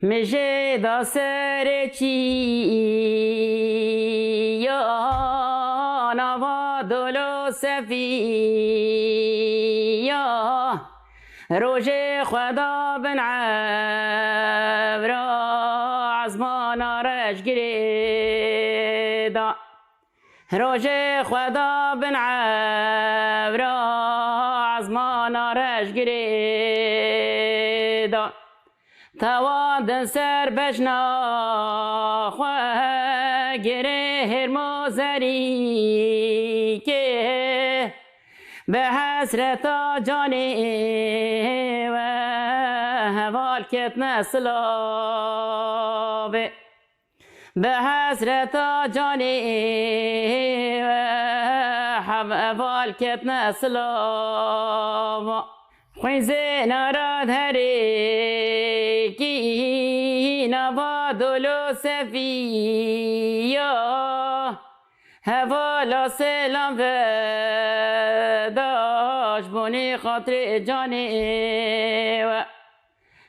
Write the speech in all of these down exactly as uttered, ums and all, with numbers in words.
Mijê da serê çî ya nava dolo sefî ya. Rojê xwe da bin evra ezmana reşgirê da. Rojê xwe da bin evra ezmana reşgirê da. Tawa din ser bejna xwe girê hêrmo zerîkê. Bi hesreta canê we heval ketine silavê. Bi hesreta canê we hev-, heval ketine silava. Xwîn zêna ra herêkî nava dolo sefiya. Hevala selam vedaş bonî xatirê canê we.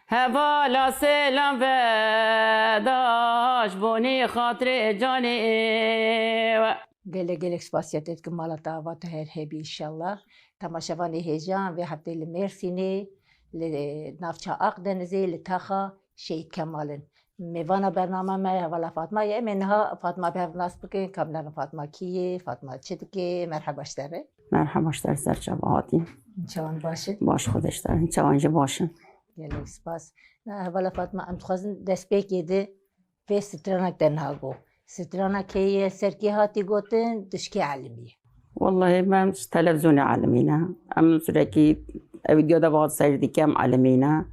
Hevala selam vedaş bonî xatirê canê we. Gelek gelek spasiya te dikim, mala te ava tu her hebî înşallah. Temaşevanê hêja vê heftê li Mêrsînê, li navça Aqdenizê, li taxa Şehîd Kemal in. Mêvana bername me hevala Fatma ye. Em ê niha Fatma bi hev nas bikin. Kamnerin Fatma kî ye? Fatma çi dike? Merheba ji te re. Merheba ji te re, ser çava hatî. Çawan baş in? Baş Xwedê ji te re. Çawan jî baş in. Gelek spas. Na, hevala Fatma, em dixwazin destpêkê de vê stranek te niha got. Stranek heye, ser kê hatî gotin, tu ji kê elimî ye? Wellahî, me em ji televîzyonê elimîne. Em sürekli ew vîdeo de va seyr dikim, elimîne.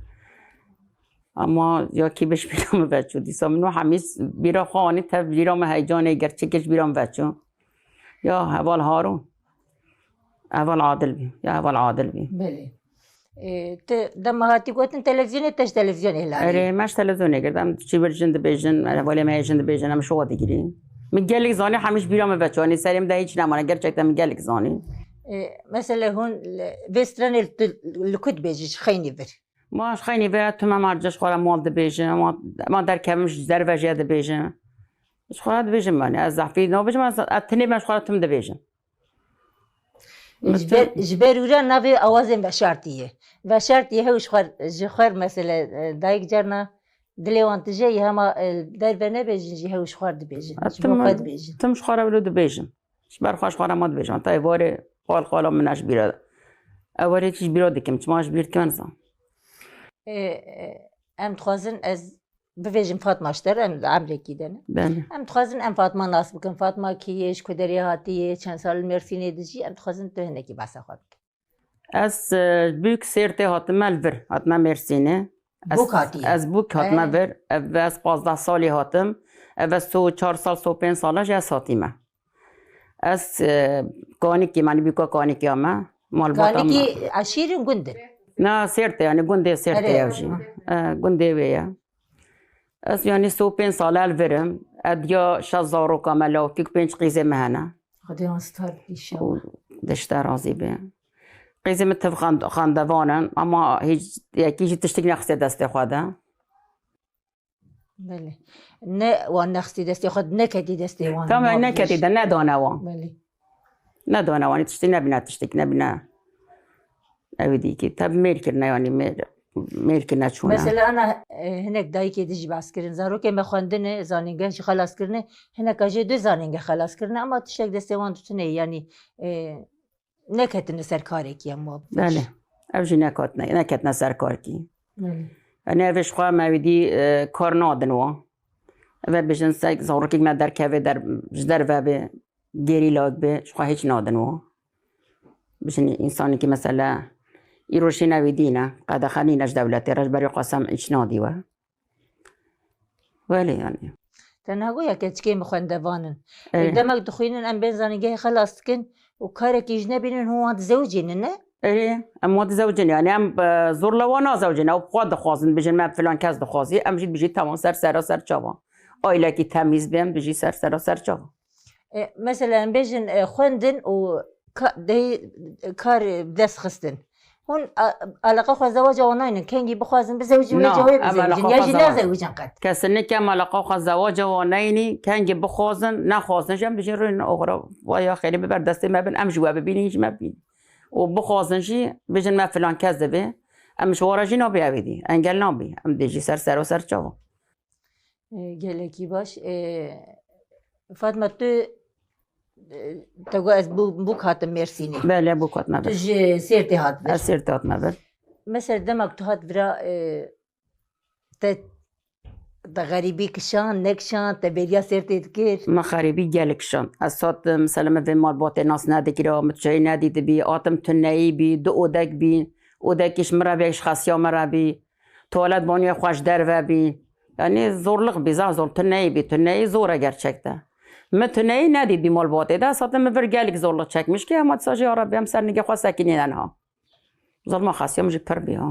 Ama ya kî biş bîra min veçû. Dîsa min û hemî bîra xwe anî tev bîra min heyecanê gerçekê ji bîra min veçû. Ya heval Harun. Heval Adil bî. Ya heval Adil bî. Belê. Ê, tu dema hatî gotin televîzyonê, te ji televîzyonê hilanî? Erê, me ji televîzyonê girdim. Çî bir jin dibêjin, hevalê me yê jin dibêjin, em şova digirîn. Min gelek zanî, hemî ji bîra min veçû. Yanî serê min de hiç nemane. Gerçekten min gelek zanî. Ê, mesela hûn li, vê stranê tu li ku dibêjî, ji xeynî vir? Ma ji xeynî vir, tu me merce ji xwe re mal dibêjin, ma, ma derkevim ji derve jê dibêjin. Ji xwe re dibêjin, yanî ez zehfî nabêjim, ez, ez tinê me ji xwe re tim dibêjin. Ji ber, ji ber wira navê awazên veşartî ye. Veşartî ye, hew ji xwe, ji xwe mesele, e, dayik carna dilê wan tije ye, hema, e, derve nebêjin jî hew ji xwe dibêjin. Ha, Ji bo tim, xwe dibêjin. Tim ji xwe re wilo dibêjin. Ji ber xwe ji xwe re ma dibêjin. Tayê warê xal xala min e ji bîra. Ew warê kî ji bîra dikim. Çima ji bîr dikim nizam. E, e, em dixwazin ez bivêjim Fatma ji te re, em li emrekî de ne. Belê. Em dixwazin em Fatma nas bikin. Fatma kî ye, ji ku derê hatiye, çend sal li Mêrsînê dijî, em dixwazin tu hinekî behsa xwe bikî. Ez, e, bûk Sêrtê hatime li vir, hatime Mêrsînê. Ez, Bûk hatiye. Ez bûk hatime He. vir, ev ez pazdeh salî hatim. Ev ez so çar sal, so pênc sala jî ez hatime. Ez, e, Kanikî, yanî bûka Kanikî ya me. Malbata me. Kanikî eşîr in gund in? Na, Sêrtê, yanî gundê Sêrtê Erê. ev jî. E, gundê wê ye. Ez yanî sê û pênc sale li vir im. Ediya şeş zaroka me, lawkî ku pênc qîzê me hene. Xwedê wan star bike înşallah. Û dişte razî be. Qîzê min tev xand-, xandevan in, ama hîç yekî jî tiştik nexistê destê xwe de. Belê. Ne wan nexistî destê xwe, neketî destê wan. Tamam, neketî de, nedane wan. Belê. Nedane wan, tiştî nebîne, tiştik nebîne. Ew dîkî. Tev mêr kirine, yanî mêr, mêr kirine çûne. Mesela ana, e, hinek dayikê dijî behs kirin. Zarokê me xwendine, zanîngeh jî xelas kirine. Hineka jê du zanîngeh xelas kirine, ama tiştek destê wan tune, yanî, e, neketine ser karekî em wa bibêjin. Belê. Ev jî neketine, neketine ser karekî. Belê. Yanî ev ji xwe me wî dî, e, kar nadin wa. Ev bêjin sek zarokek me derkeve der, ji derve be. Gerîlak be, ji xwe hiç nadin wan. Bijin însanekî mesela îro jî ne wî dî ne, qedexe nîne ji dewletê re, ji ber wî qasem hiç nadî we. Welê yanî. Te niha got ya keçikê min xwendevan in. Erê. Demek dixwînin em bên zanîngehê xelas dikin û karekî ji nebînin hûn wan dizewicînin, ne? Erê, em wan dizewicin, yanî em, e, zorla wan nazewicin, ew xwe dixwazin, bijin me filan kes dixwazî, em jî bijî tamam ser sera ser çavan. Ailekî temîz be, em bijî ser sera ser çavan. E, mesela em bêjin, e, xwendin û ka-, dey, kar, e, bi dest xistin. Hûn, a, eleqa xwe zewaca wan naynin. Kengî bixwazin bizewicin, wê Na, cawê em bizewicin. eleqa Ya xwe jî zewac- nezewicin qet. Kesinlikle em eleqa xwe zewaca wan neyînî. Kengî bixwazin, nexwazin jî em dijîn rûnîn oxira. Vay ya xêrê biber destê me bin, em jî we bibînin, jî me bibînin. Û bixwazin jî, bijin me filan kes dibe. Em ji wara jî nabê evê dî. Engel nabî. Em dê jî ser ser û ser çawa. E, gelekî baş. E, Fatma, tu, e, te got ez bû-, bûk hatim Mêrsînê. Belê, bûk hatime Tu vir. ji Sêrtê hat vir. Ez Sêrtê hatime vir. Mesela dema ku tu hat vira, e, te, te xerîbî kişand, nekişand, te bêriya Sêrtê dikir? Min xerîbî gelek kişand. Ez hat, mesela min vê malbatê nas nedikira, min tu çayî nedîtibî, hatim tuneyî bî, du odek bî, odekî ji min re bî, ji xesiya min re bî. Tuwalet banyoyê xwe ji derve bî. Yanî zorluk bî, zaf zor. Tuneyî bî, tuneyî zor e gerçekten. Min tuneyî nedît bî malbatê de. Zaten min vir gelek zorluk çekmiş ki, hema disa jî ya Rebbi em ser nigê xwe sekînîne niha. Zilma xasiya min jî pir bî ha.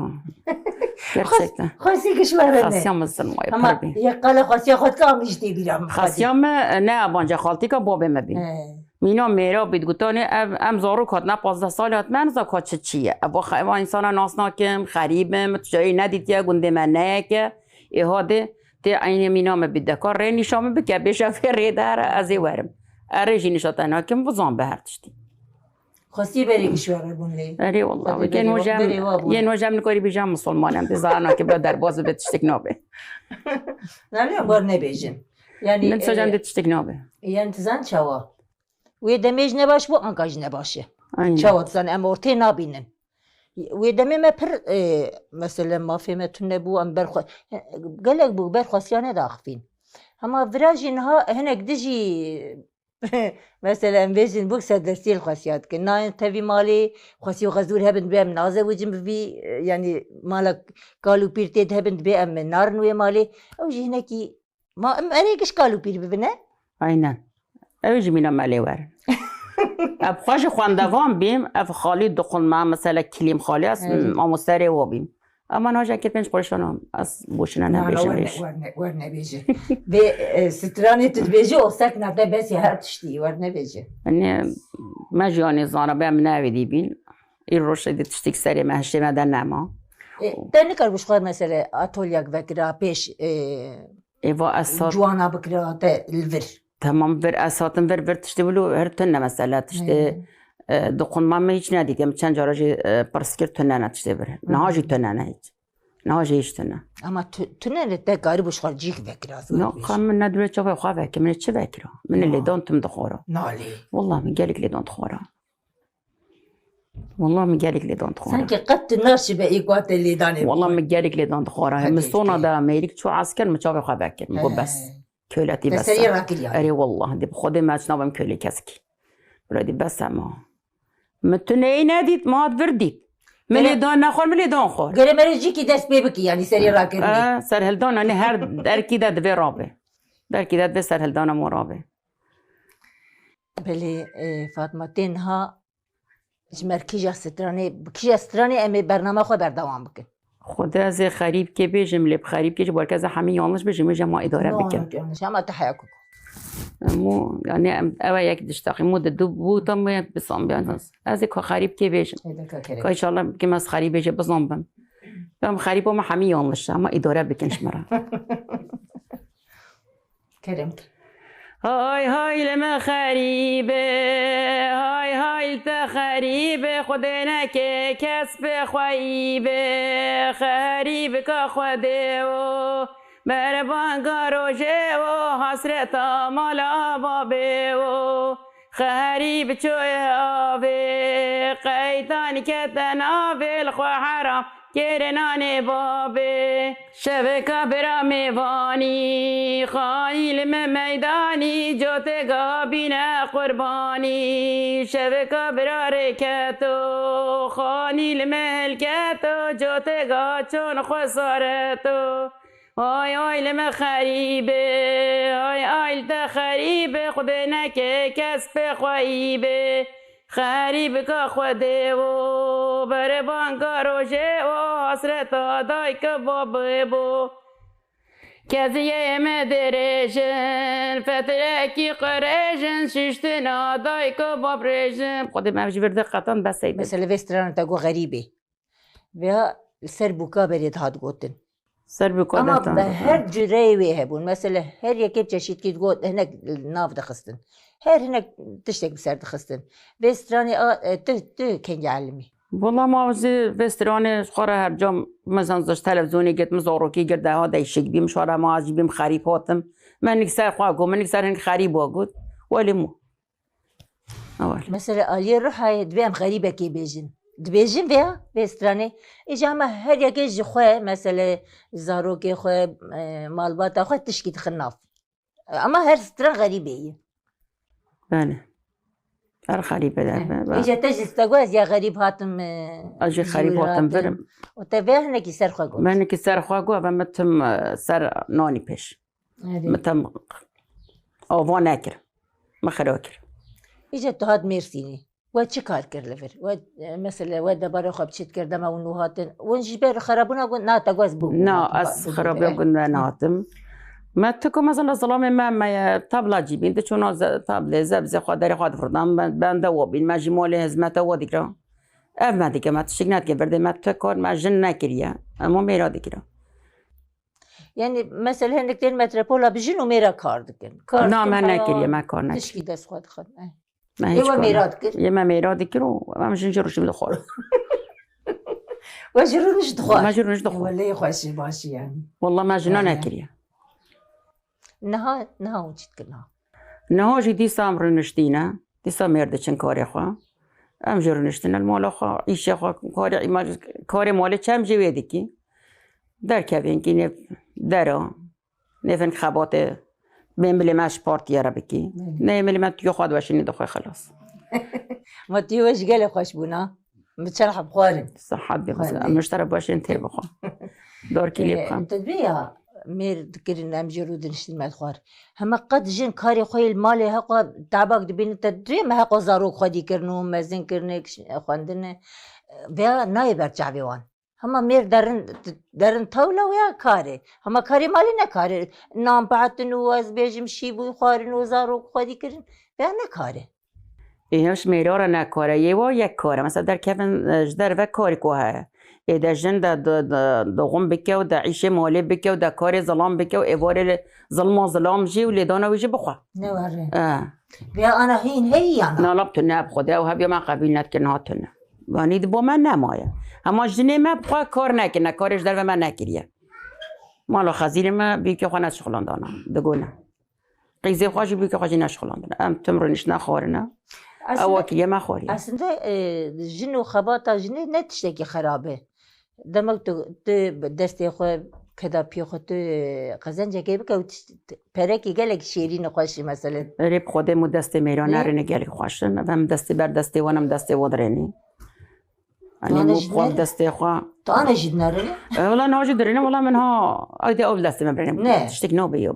Gerçekten. Xas-, xasî giş were ne? Xasiya min zilmayê Ama pir bî. Yek qala xasiya xwe dike, em jî tê bîra min Xasiya xwedî. min, e, ne abanca xaltîka babê me bî. He. Mîna mêra bî, digotanê ev, em zarok hatine, pazdeh salî hatine, em niza ka çi çi ye. Ev, ev, ev insana nas nakim, xerîb im, tu carî nedîtiye, gundê me neyeke. Ê hadê, tê eynê mîna me bî, deka rê nîşa min bike, bêje vê rê de here, ez ê werim. E rê jî nîşa te nakim, bizan be her tiştî. Xwestî berê giş were bûn lê. Erê wallah, Xwedê wekên berê wa, hocam, berê wa bûn. Yên hocam nikarî bîja musulman em, dê zana ki bila derbaz be tiştek nabe. Nalê bar nebêjin. Yani, Min e, hocam de tiştek nabe. Yani tizan çawa? Wê demê ji nebaş bû, anka ji nebaş e. Aynen. Çawa dizan em ortê nabînin. Wê demê me pir, e, mesela mafê me tune bû, em berxwe-, gelek bû, berxwestiya nedaxivîn. Hema vira jî niha hinek dijî, mesela em bêjin bûk serdestiyê li xwestiya dikin. Nayên tevî malê, xwestiyo xezûr hebin dibê em nazewicin bi vî, e, yanî mala kal û pîr tê de hebin dibê em narin wê malê. Ew jî hinekî Ma em erê giş kal û pîr bibine? Aynen. Ew jî mîna me lê werin. Ev xwe ji xwendevan bîm, ev xalî dixwin me, mesela kilîm xalî, ez Evet. mamosterê wo bîm. Ama naja kir pênc qurişan am, ez boşuna Na, na, nebêjim werne, êş. werne, werne bêje. Vê, e, stranê tu dibêje, o sek nate bes ya her tiştî, werne bêje. Hani, me jî anê zana be, em ne evê dî bîn. Î roşê de tiştik serê me, hişê me de nema. E, te nikar bi xwe mesele atolyak vekira pêş, e, Êva ez hat- Ciwana bikira te li vir. Tamam, vir ez hatim vir, vir tiştê wilo her tune mesela tiştê, He. e, dokunma me hiç nedît. Em çend cara jî, e, pirs kir tune ne tiştê vir. Niha jî tune ne hiç. Niha jî hiç tune. Ama tu-, tune ne te karî bi xwe cîk vekira zor. No, bêj. Kam min ne dure çavê xwe vekir, min çi vekira? Min No. lêdan tim dixwara. Nalê. Wallah min gelek lêdan dixwara. Wallah min gelek lêdan dixwara. Sanki qet tu naşibe ê ku te lêdanê Wallah bixwe. min gelek lêdan dixwara. Hadi Min sona işte. da mêrik çû esker min çavê xwe vekir. Min got He. bes. Köletî Te bes. serî rakir yani. Erê wallah. Dê bi Xwedê me çi nabim kölê kesikî. Bila dî bes e ma. Min tu neyî nedît, ma hat vir dît. Min Gere- lêdan nexwar, min lêdan xwar. Gere merê jîkî dest pê bikî yani serî rakir. E, serhildan hani her derkî de divê rabe. Derkî de divê serhildana ma rabe. Belê, e, Fatma, tê niha ji me re kîja stranê, bi kîja stranê em ê bernama xwe berdewam bikin. Xwedê ez ê xerîbkê bêjim, lê bi xerîbkê ji ber ke ez ê hemî yanlış bêjim, wê jî em wan îdare bikin. Yanlış, yanlış, ama tu heya ku. Em û, yani, em, ew e yek diştexî, mû di du bû tam wê bisan biyan. Ez ê ka xerîbkê bêjim. Hêdeka kerem. Ka inşallah kim ez xerîbê jî bizan bim. Em xerîba me hemî yanlış e, ama îdare bikin ji me re. Kerem. Hay hay li me xerîbe, hay hay li te xerîbe, Xwedê neke kes pê xwe îbe, xerîbika Xwedê o, berbanga rojê o, hasreta mala babê o, xerîb çoyê avê, qeytan kete navê li xwe heram. Kêrê nanê babê, şeveka bira mêvanî, xanî li me meydanî, cotê gabîne qurbanî. Şeveka bira rêketo, xanî li me hilketo, cotê gaçon xwe sareto. Ay ay li me xerîbê, ay ay li te xerîbê, Xwedê neke kes pê xwe îbê. Xerîbika Xwedê wo, berebanga rojê wo, hasreta dayka babê bo. Keziyê me dirêjin, fetirekî qirêjin, şiştina dayka bab rêjin. Xwedê me ji vir de qetan beseydi. Mesela vê strana te got xerîbê. Veya li ser bûka berê dihat gotin. Ser bûka Ama dehtan bi dihat. Her cureyê wê hebûn. Mesela her yekê çeşîtkî digot, hinek nav dixistin. Her hinek tiştek bi ser dixistin. Vê stranê a, e, tu, tu kengî elimî. Wala ma jî vê stranê ji xwe re her cam mezan ji televîzyonê girt, min zarokî girt, deha değişik bîm, şara ma jî bîm xerîb hatim. Min nik ser xwe got, min nik ser hinek xerîb wa got. Welê mû. Awal. Mesela aliyê ruhayê divê em xerîbekê bêjin. Dibêjin vêya, vê stranê. Îca me her yekê ji xwe, mesela zarokê xwe, e, malbata xwe tişkî dixin nav. Ama her stran xerîbê ye. Belê. Her xerîbê de Eh, be, be. Îca te jî te got ez ya xerîb hatim, e, Ez jî xerîb hatim virim. Û te vê hinekî ser xwe got. Me hinekî ser xwe got, ve me tim, e, ser nanî pêş. Erê. Me tim ava nekir. Me xira kir. Îca tu hat Mêrsînê. We çi kar kir li vir? We, e, mesela we debara xwe bi çi dikir dema hûn nû hatin? Hûn ji ber xerabûna gund, na te gund bû. Na, ez xerabiya gund ve nehatim. Me tu ku mezin zilamê me, me ye tabla cîbîn, diçûna ze-, tablê, zebzê xwe, derê xwe difirdan, me, bende we bîn, me jî malê hizmeta we dikira. Ev me dike, me tiştik nedike, virdê me tu kar me jin nekiriye. Ema mêra dikira. Yani mesela hinek tên metropola bi jin û mêra kar dikin. Kar Na, dikin, me heya nekiriye, me kar nekir. Tişkî dest xwe dixin. Eh. Me Ê hiç we kar mêra ne- dikir? Yê me mêra dikir û em jin jî rûşî dixwar. We jî rûniş dixwar. Me jî rûniş dixwar. Wele xweşî başî yani. Wala me jina Yani. Nekiriye. Niha, niha hûn çi dikin niha? Niha jî dîsa em rûniştîne. Dîsa mêr diçin karê xwe. Em jî rûniştine li mala xwe, îşê xwe, karê îmaj-, karê malê çem jî wê dikî. Derkevên kî nêv dera. Nêvin xebatê bê milê me ji partiye re bikî. Belê. Neyê milê me tiyo xwe diweşînî dixwe xelas. Ma tiyo we ji gelê xweş bûna. Bi çerh bi xwarin. Sihet bê. Xwarin. Em ji te re biweşîn têr bixwe. Dorkî lê Ee, bixwe. Te dibê ya mêr dikirin em jê rû diniştin me dixwar. Hema qet jin karê xwe yê li malê heqwa tabak dibînin te dibê me heqwa zarok xwedî kirin û mezin kirine, xwendine. Veya nayê ber çavê wan. Hema mêr derin, derin tewla wê ya karê. Hema karê malê ne karê. Nan bihetin û ez bêjim şî bû xwarin û zarok xwedî kirin. Veya ne karê. Ê, him ji mêra re ne kar e. Yê wa yek kar e. Mesela derkevin, e, ji derve karê ku heye. Ê de jin de, de, de, de xum bike û de îşê malê bike û de karê zilam bike û êvarê li zilma zilam jî û lêdana wî jî bixwe. Ne were. E. Veya ana hîn heyî ya na? Na lap tune bi Xwedê ew heviya me qebîl nedikir niha tune. Yanî di bo me nemaye. Hema jinê me bi xwe kar nekirine, karê ji derve me nekiriye. Mala xezîrê me bîkê xwe neşixulandana. Digone. Qîzê xwe jî bûkê xwe jî neşixulandine. Em tim rûniştine xwarine. Ew Aslında, wekî ye me xwariye. Aslında, e, jin û xebata jinê ne tiştekî xerab e. Demek tu, tu destê xwe, kedapiyê xwe tu, e, qezencekê bike û tişt-, perekî gelek şêrîn û xweş e meselen. Erê bi Xwedê mû destê mêra Ne? Nerine gelek xweş in. Em destê ber destê wan em destê wan dirênî. Yanî Tane mû jî xwe bi nerine? Destê xwe. Tane jî nerine? E, wela niha jî dirêne, wela min ha, ay de ew destê me birêne. Ne. Tiştek nabê yo.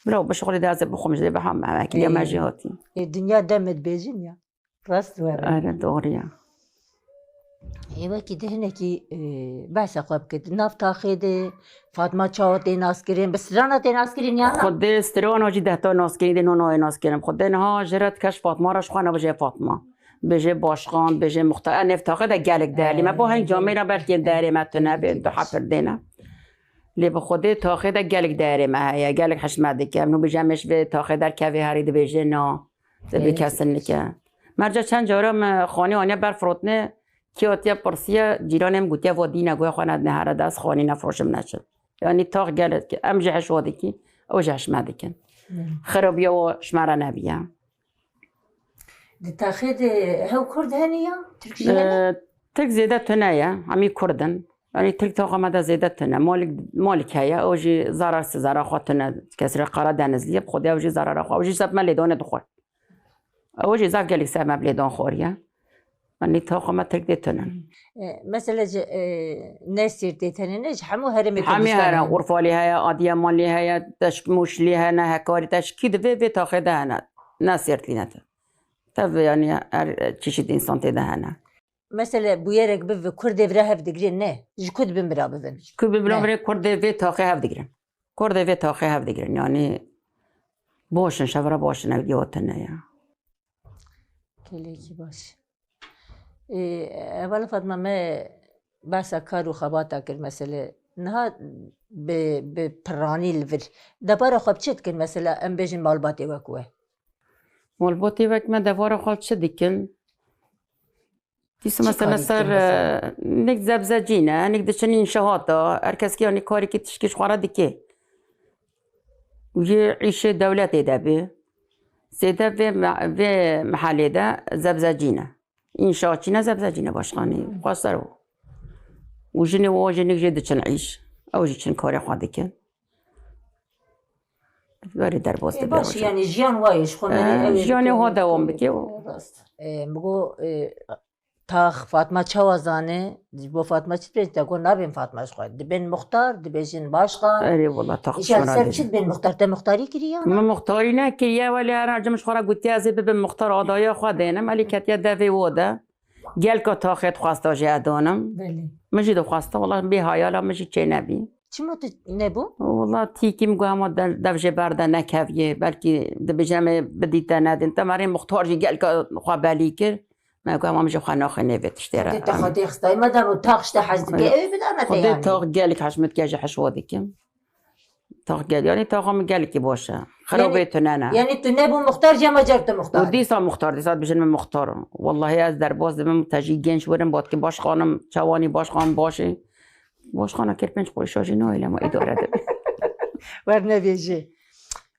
Bila bi şixulê de ez ê bixwim jî dê biham me, wekî ya me Ê. Jî hatî. Ê, dinya demê dibêjin ya. Rast were. Aynen, doğru ya. Ê, wekî de hinekî, e, behsa xwe bike. Di nav taxê de Fatma çawa tê naskirin? Bi strana tê naskirin ya na? Xwedê strana jî dehta naskirin, dê nonayê naskirin. Xwedê niha jê re dikeş Fatma re ji xwe nebêje Fatma. Bêje başkan, bêje muxtar. E, nêv taxê de gelek değerli me. Bo heng camê re belkî değerê me tune bê, tu hepir dêne. Lê bi Xwedê taxê de gelek değerê me heye, gelek hişmet dike. Em nû bêje em ê ji vê taxê derkevê herî dibêje na. Te bê Evet. Kesin nike. Merca çend cara me xanî aniye ber firotine, kê hatiye pirsiye, cîranê min gotiye, va dîne goya xwe ne, ne here de ez xanî nefroşim neçim. Yanî tax gelek, em jî heş wa dikî, ew jî heş me dikin. Hmm. Xirabiya wa ji me re nebiye. Di taxê de hew Kurd hene ya? Tirk jî hene? Ee, Tirk zêde tune ye, hemî Kurd in. Yanî Tirk taxa me de zêde tune. Malik, Malik heye, ew jî zarar si zarar xwe tune. Kesre Karadenizlî ye, bi Xwedê ew jî zarara xwe. Ew jî ser me lêdanê dixwe. Ew jî zaf gelek ser me bi lêdan xwariye. Yanî taxa me Tirk dê tune. E, mesela ji, e, ne Sêrtê tenê ne, ji hemû herêmê Hemî Kurdistanê here, hene. Urfalî heye, Adiyamanlî heye, teşk Mûşlî hene, Hekarî teşkî di vê, vê taxê de hene. Ne Sêrtlî ne te. Tev yanî her çeşît însan tê de hene. Mesela bûyerek bibe, Kurdê vira hev digrin ne? Ji ku dibin bira bibin? Ji ku dibin bira Ne? Bibin, Kurdê vê taxê hev digrin. Kurdê vê taxê hev digrin. Yanî baş in, şevra baş in, ew diya tune ya. Gelekî baş. Ê, hevala Fatma, me behsa kar û xebata kir, mesele niha bi, bi piranî li vir. Debara xwe bi çi dikin, mesela em bêjin malbatê wek we? Malbatê wek me debara xwe çi dikin? Dîsa mesela ser, e, nek zebzecî ne, nek diçin înşahata, her kes ki yanî karekî tişkî ji xwe re dike. Û yê îşê dewletê de bê. Zêde vê me-, vê mehelê de zebzecî ne. Înşaatçî ne, zebzecî ne başkanî. Xwe ser o. Û jinê û jinik jê diçin îş. Ew jî çin karê xwe dikin. Berê derbas Ê, dibe baş, roja. Yani jiyan wa ye, ji xwe Ee, merê ew ê jiyanê bike, wa ew dewam bike, bike. Rast. Ê, min got, ê, tax Fatma çawa zane? Ji bo Fatma çi dibên? Te got nabên Fatma ji xwe. Dibên muxtar, dibêjin başkan. Erê, wela tax Îşa ji min re ser dibên. Çi dibên muxtar? Te muxtarî kiriye ya na? Min muxtarî nekiriye, welê her cem ji xwe re gotiye ez ê bibim muxtar adaya xwe dênim. Elî ketiye devê wo de. Gelka taxê dixwesta jê edanim. Belê. Min jî dixwesta, wela bê hayala min jî çênebî. Çima tu nebû? Wela tîkî min got, hema de-, dev jê berde nekeviyê, belkî dibêjin em ê bidî te nedin. Te merê muxtar jî gelka xwe belî kir. Me got, hema min jî xwe naxê nêvê tiştê re. Xwedê te xwedê xistayî me de bû, tax ji te hez dike, Xwedê, ew ê bida me te Xwedê yanî. Tax gelek hej min dike, ji heş wa dikim. Tax gel, yani taxa min gelekî baş e. Xirabê Yani, tune ne. Yani tu nebû muxtar, cema car tu muxtar. Û dîsa muxtar, dîsa dibêjin min muxtar. Wallahî ez derbas dibim, te jî genç werim, ba dikim başxanim, çawanî başxan başî. Başxana kir pênc qurişa jî nayê, lema îdare dibe. Wernebêjê.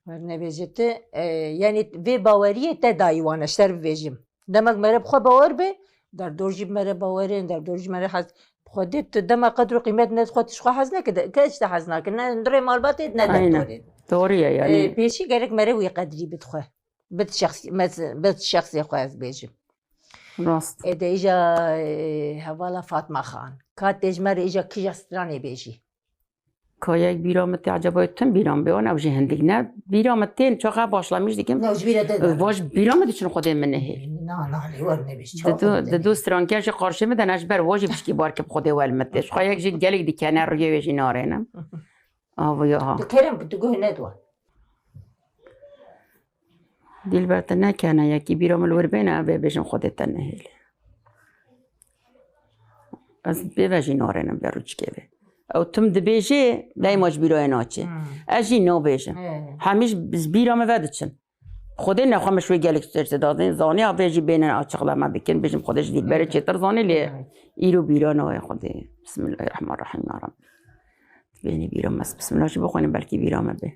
Wernebêjê tu, e, yani vê baweriyê te dayî wan e, ji te re bibêjim. Demek mere bi xwe bawer be, derdor jî bi mere bawer in, derdor jî mere hez. Bi xwe dê tu dema qedr û qîmet ne, xwe tu ji xwe hez neke, de, kes ji te hez nake, ne hundirê malbatê, ne Aynen. Doktorê. Doğru ya yani. Ee, pêşî gerek mere wî qedrî bid xwe. Bid şexsî, mes-, bid şexsê xwe ez bêjim. Rast. Ê de îja, e, hevala Fatma Xan. Ka tê ji me re îja kîja stranê bêjî. Ka yek bîra min tê, eceba tim bîra min bê, wan ew jî hindik ne. Bîra min tên, çaxa başlamiş dikim. Ne, ji bîra te de. Vaj bîra min diçin Xwedê min nehê. Na, na, lê wer nebî, çawa Xwedê nehê. Di du stranke ji qarşê min de ne, ji ber wa jî pişkî bar kib Xwedê wel min tê. Ji xwe yek jî gelek dikene rûyê wê jî narêne. Ava ya ha. Tu kerem ki tu guh nedwa. Dilber te nekene, yekî bîra min li wir bêne, ev ê bêjin Xwedê te nehêle. Ez bê ve jî narênim vê rûçikê ve. Ew tim dibêjê, dayma ji bîroyê naçê. Hmm. Ez jî nabêjim. He. Hemî ji, ji bîra min ve diçin. Xwedê nexwe min ji wê gelek tiştê da. Zanî, ya vê jî bênin açıklama bikin. Bêjim Xwedê ji Dilberê Evet. Çêtir zanî lê Evet. îro bîra nayê Xwedê. Bismillahirrahmanirrahim ya Rabbi. Bênî bîra me. Bismillah jî bixwînim belkî bîra me bê.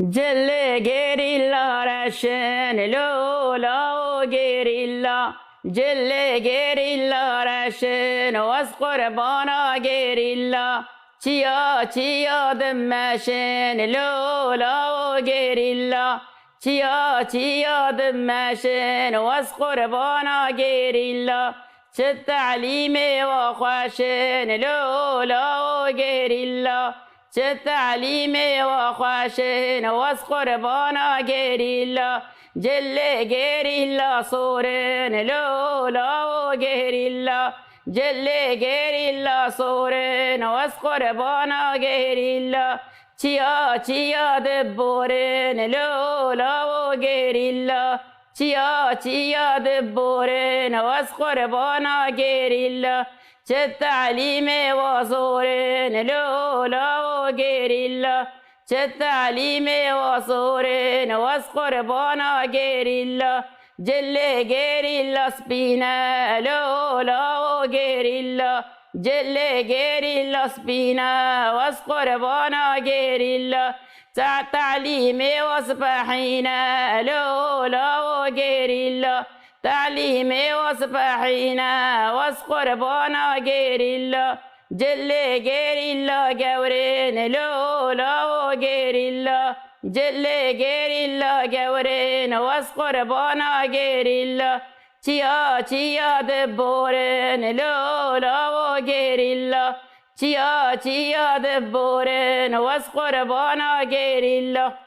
Cilê gerîla reşin, lola o gerîla. Cilê gerîla reşin, wez qurbana gerîla. Çiya çiya dimeşin, lola o gerîla. Çiya çiya dimeşin, wez qurbana gerîla. Çi telîmê wa xweşin, lola o gerîla. Çi telîmê wa xweşin, wez qurbana gerîla. Cilê gerîla sorin, lola o gerîla. Cilê gerîla sorin, wez qurbana gerîla. Çiya çiya diborin, lola o gerîla. Çiya çiya diborin, wez qurbana gerîla. Çi telîmê wa zorin, lola o gerîla. Çi telîmê wa zorin, wez qurbana gerîla. Cilê gerîla spîne, lola o gerîla. Cilê gerîla spîne, wez qurbana gerîla. Te-, telîmê wa spehîne, lola o gerîla. Telîmê wa spehîne, wez qurbana gerîla. Cilê gerîla gewrên, lola o gerîla. Cilê gerîla gewrên, wez qurbana gerîla. Çiya çiya diborin, lola o gerîla. Çiya çiya diborin, wez qurbana gerîla.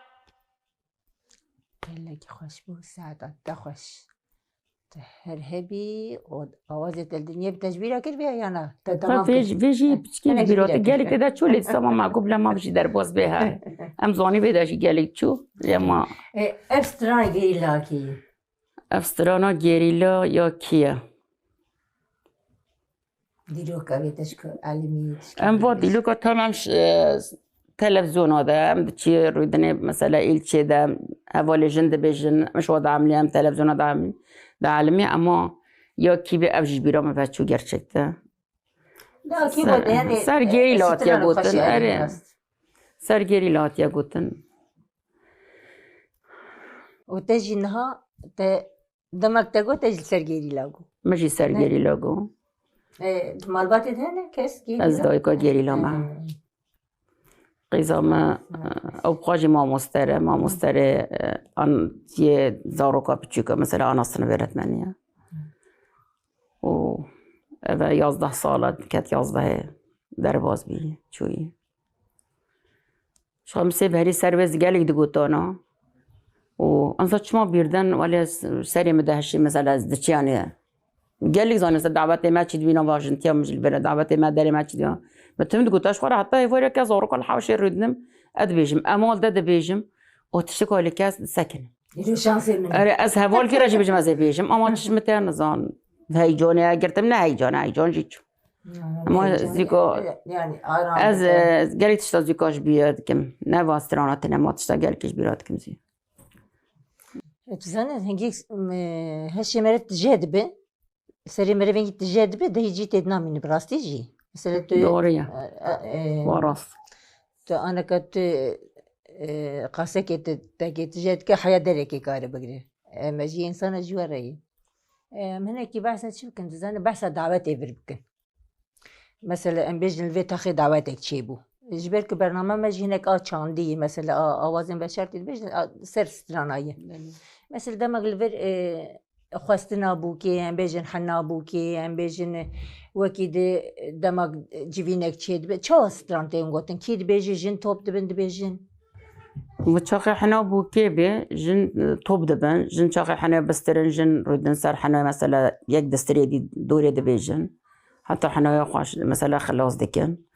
Gelekî xweş bû, saeta te xweş. Te her hebî û awazê te li dinyê bi te ji bîra kir vê ya na? Te tamam kir. Vê jî piçkî ji bîra te gelek te de çû lê dîsa ma me got bila ma jî derbas bê he. Em zanî vê de jî gelek çû. Lê ma. E, ev strana gerîla kî? Ev strana gerîla ya kî ye? Dîroka vê te ji ku elimî Em va dîroka tam em ş- e, televizyona de, em diçî rûdinê mesela îlçê de, hevalê jin dibêjin, em ji wa de emlî, em televizyona de em- de elimî, ema ya kî bi ev ji bîra min ve çû gerçekte. Da kî bo de yani Ser gerîla hatiye gotin, erê. Ser gerîla hatiye gotin. Û te jî niha te demek te got te jî ser gerîla got. Min jî ser gerîla got. E, malbatê de hene kes gerîla? Ez dayika gerîla me. Qîza me ew xwe jî mamoste re, mamoste re, e, an tiyê zaroka piçûk e, mesela ana sinif öğretmenî ye. Û eve yazdeh sal e, ket yazdehê derbaz bî, çûyî. Ji xwe min sê berî ser wê gelek digotana. Û anza çima birden wele serê min dehişê, mesela ez diçiyanê. Gelek zanî se dawetê me çi dibîna, vajin tiya min ji li vir e, dawetê me derê me çi dibîna. Min tim digota ji xwe re heta hêvoreke zaroka li hewşê rûdinim, ez dibêjim, em mal de dibêjim, û tiştika li kes disekin. Îro şansê min. Erê, ez hevalkî re jî bêjim, ez ê bêjim, ama çi ji min tê nizan. Heyecanê girtim, ne heyecan, heyecan jî çû. Ama zîko, Yani aram ez, e, gelek tişta zîka ji bîra dikim. Ne va strana tine, ma tişta gelek ji bîra dikim zî. Tu zanî hingî, e, heşê mere tije dibe. Serê mere vengî tije dibe, dehî cî tê dinamîne bi rastî jî. Mesela tu Doğru ya. e, e, Wa rast. Tu aneka tu, e, qasekê tu tekê tije dike, heya derekê kare bigire. E, me jî insana ji we re yî. E, em hinekî behsa çi bikin? Tu zanî behsa dawetê vir bikin. Mesela em bêjin li vê taxê dawetek çêbû. Ji ber ku bername me jî hinek a çandî, mesela a, awazên veşartî dibêjin, a, ser strana ye. Mesela demek li vir, e, xwestina bûkê, em bêjin hena bûkê, em bêjin wekî di demek civînek çêdibe. Çawa stran tên gotin? Kî dibêje jin top dibin dibêjin? Bi çaxê hena bûkê bê, jin, e, top dibin. Jin çaxê hena bistirin, jin rûdin ser hena, mesela yek distirê dî dorê dibêjin. Heta henaya xweş, mesela xilas dikin.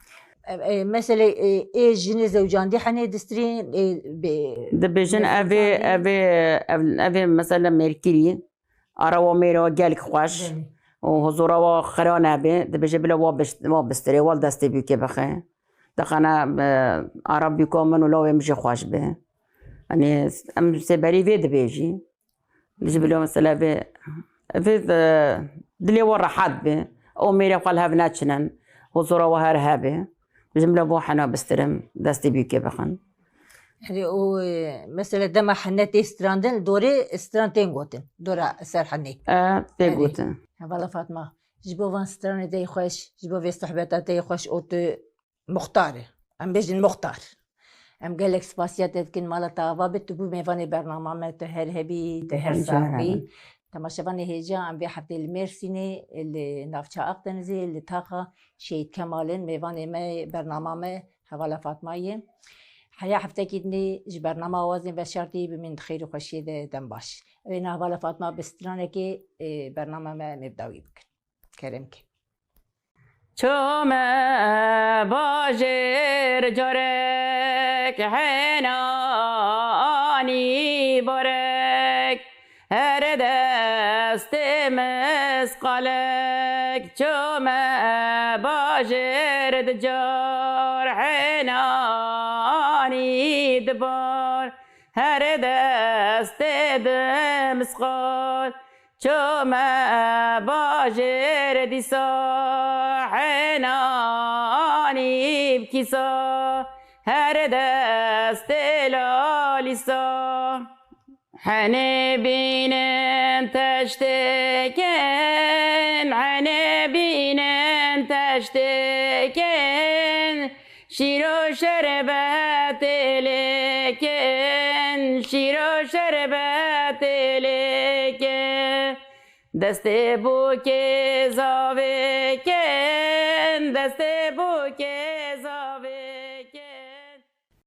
E, e, meselê, e, ê jinê zewcandî henê distirên, e, bê- Dibêjin bê evê, zewcandî. Evê, ev, evê mesela mêrkirî, ara wa mêra gelek xweş Belê. û huzura wa xira nebê, dibêje bila wa bişt-, wa bistirê, wa destê bûkê bixe. Dixane, e, ara bûka min û lawê min jî xweş be. Yanî em sê berî vê dibêjî. Ji bila mesela vê, vê, e, dilê wa rehet be. Ew mêrê xwe li hev neçinin. Huzura wa her hebe. Ji bila bo hena bistirim, destê bûkê bixin. Erê û, e, mesela dema hene tê strandin, li dorê stran tên gotin. Dora ser henê. E, tê Erê. Gotin. Hevala Fatma, ji bo van stranê dey xweş, ji bo vê sohbeta dey xweş û tu muxtar e. Em bêjin muxtar. Em gelek spasiya te dikin, mala te ava bit, tu bû mêvanê bernama me, tu her hebî, tu her Rica sax bî. ederim. Temaşevanê hêja, em vê heftê li Mêrsînê, li navça Aqdenizê, li taxa Şehîd Kemal in, mêvanê me, bernama me, Hevala Fatma ye. Heya heftekî dinê ji bernama Awazên Veşartî bimîn di xêr û xweşiyê de, dem baş. Ew ê Hevala Fatma bi stranekê, e, bernama me, em ê bi dawî bikin. Kerem ke. Çome bajêr carek henanî barek, her destê misqalek. Çome bajêr di car henanî dibar, her destê di misqal. Çome bajêr dîsa henanî bi kîsa, her destê lalîsa. Henê bînin teştêkin, henê bînin teştêkin. Şîro şerbetê lêkin, şîro şerbetê lêkin. Destê bûkê zavêkin, destê bûkê